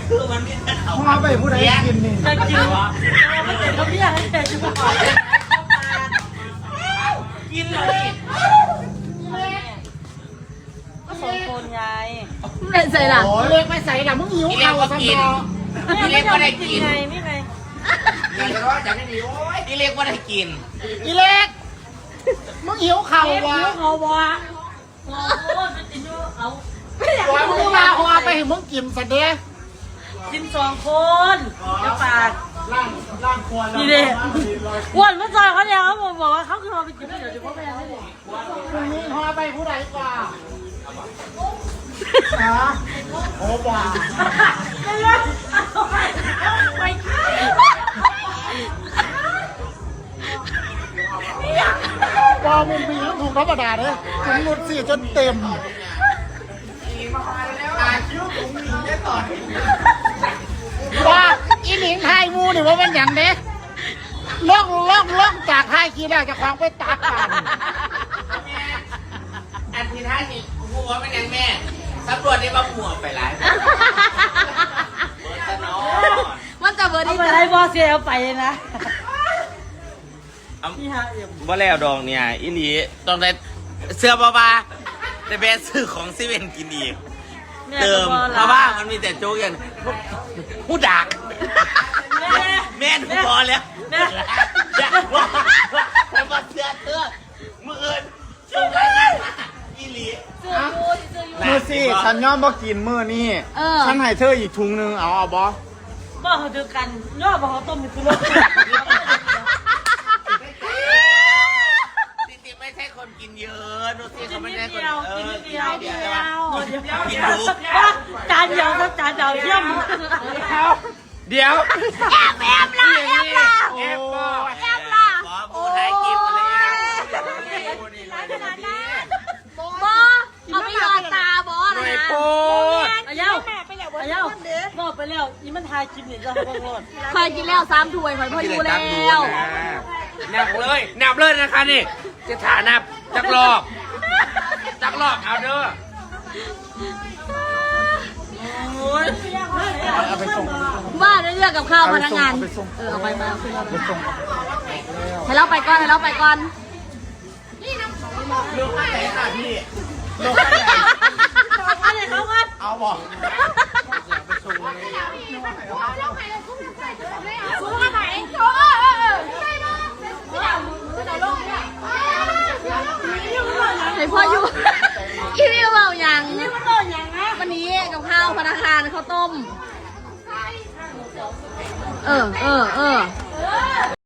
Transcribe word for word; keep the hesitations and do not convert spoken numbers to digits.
คือมันมีแต่เขา ห่อไปผู้ใดกินนี่ จะกิน มันเป็นเขาเรียกให้แกกิน กินเลย ก็สองคนไง ไม่ใส่ล่ะ โอ้ย เล็กไปใส่ล่ะ มึงหิว อีเล็ก เข่า ก็ สำ กิน รอง อีเล็กก็ได้กิน ไงนี่ไง อยากจะว่าจะไม่มี โอ้ย อีเล็กก็ได้กิน อีเล็ก มึงหิวเข่า เล็ก วะ หิวเขาวะ โอ้ย มันจะอยู่เอา โอ้ย มึงมาห่อไปให้มึงกินซะเด้ กินสองคนจะปาด ล่าง ล่างครัวแล้ว นี่เด้ อ้วนมาซอยเขาแล้ว เขาบอกว่าเขาคือเอาไปกินเดี๋ยวเดี๋ยวพ่อแม่ให้เด็ก พรุ่งนี้ห่อไปผู้ใดกว่า ฮะ โอ้บ่า บ่ามันมีทั้งถุงธรรมดาเด้อ ถุงหมดสี่จนเต็ม ว่าอีหนิงไทยมูนี่ว่ามันหยังเด้ ลง ลง ลงจากไทยกีแล้วเจ้าของไปตักกัน อันที่ท้ายนี่กูว่าเป็นยังแม่ สำรวจได้ว่าหัวไปหลาย มันจะเบอร์ เอา ที่ ไป จะ ได้บอสเสียเอาไปนะ เอา พี่ฮะเอ็ม บ่แล้วดอกเนี่ย อีหลี ต้องได้เสื้อผ้า แต่แบรนด์ซื้อของเซเว่นกินอีก แม่ เติม ก็บ่ล่ะ เพราะว่ามันมีแต่โจ๊กอย่าง ผู้ดัก แม่ แม่นพอแล้ว แม่ แต่ว่าเสื้อเธอ มื้ออื่น อีหลี ซื้ออยู่ ซื้ออยู่ มื้อสี่ ฉันยอมบ่กินมื้อนี้ เออ ฉันให้เธออีกถุงหนึ่ง เอา เอาบ่ บ่เขาถือกัน ยอดบ่เขาต้มอยู่คือรถ จริงๆไม่ใช่คนกินเยอะ ดูสิเขาไม่ได้คน กินนิดเดียว เออ กินนิดเดียว กินนิดเดียว กินเดียว จานเดียวครับ จานเดียวเทียม เดี๋ยว แอบ แอบล่ะ แอบล่ะ แอบล่ะ แอบล่ะ ขอผู้ถ่ายคลิปมาเลย โอ้ย บ่ เอาไปหยอดตาบ่ หน่วย นะ โปด อาเย้า อาเย้า บอกไปแล้ว อีมันถ่ายคลิปนี่ เราบอกรอด คอยกินแล้วสามถ้วย คอยพออยู่แล้ว นับเลย นับเลยนะคะนี่ จะถานับ จักรอบ จักรอบ เอาเด้อ โอ้ย เอาไปส่ง ว่าด้วยเรื่องกับข้าวพนักงาน เอาไปส่ง เออ เอาไป ไป เอาไป เอาไปส่ง ให้เราไปก่อน ให้เราไปก่อน ลูกไปไหนค่ะพี่ ลูกไปไหน เอาเลยเขาก่อน เอาบอก ให้พ่ออยู่ อีวิวเบาหยัง วันนี้กับข้าวพนักงานข้าวต้ม เออ เออ เออ